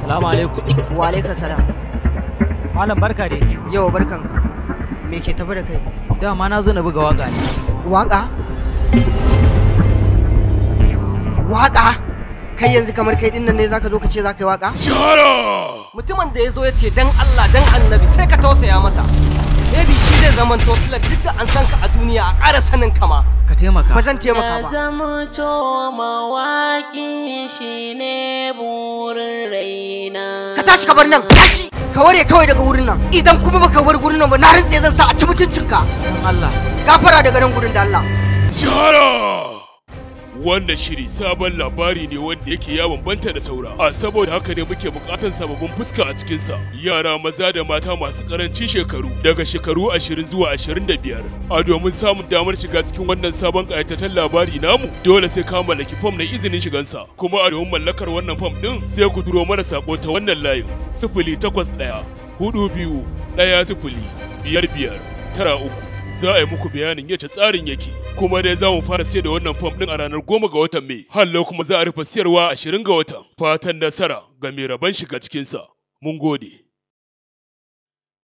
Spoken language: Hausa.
Salamu alaikum. Wa alaikum salam. Malam, barka dai. Yau barkanka. Me ke tafi da kai? Dama na zo na buga waka ne. Waka? Waka? Kai yanzu kamar kai dinnan ne zaka zo ka ce zaka yi waka? Shahara! Mutumin da ya zo ya ce dan Allah dan Annabi, sai ka tausaya masa. Maybe shi zai zaman tosilar duk da an san ka a duniya a ƙara sanin ka ma. Ka taimaka. Ba zan taimaka ba. Zamto mawaƙi shine burin raina. Ka tashi ka bar nan. Tashi! Ka ware kawai daga wurin nan. Idan kuma baka bar gurin nan ba, na rantse zan sa a ci mutuncinka. Dan Allah. Gafara daga nan gurin da Allah. Shahara! Wannan shiri sabon labari ne wanda yake ya bambanta da saura. A saboda haka ne muke bukatan sababbin fuska a cikinsa. Yara maza da mata masu karancin shekaru daga shekaru 20 zuwa 25. A domin samun damar shiga cikin wannan sabon ƙayataccen labari namu, dole sai ka mallaki fam na izinin shigansa. Kuma a domin mallakar wannan fam ɗin, sai ku turo mana sako ta wannan layin: 08142105593. Za a yi muku bayanin yadda tsarin yake. Kuma dai za mu fara sayar da wannan fam din a ranar 10 ga watan Mai, hallo kuma za a rufe siyarwa 20 ga watan. Fatan nasara ga mai rabon shiga cikinsa. Mun gode.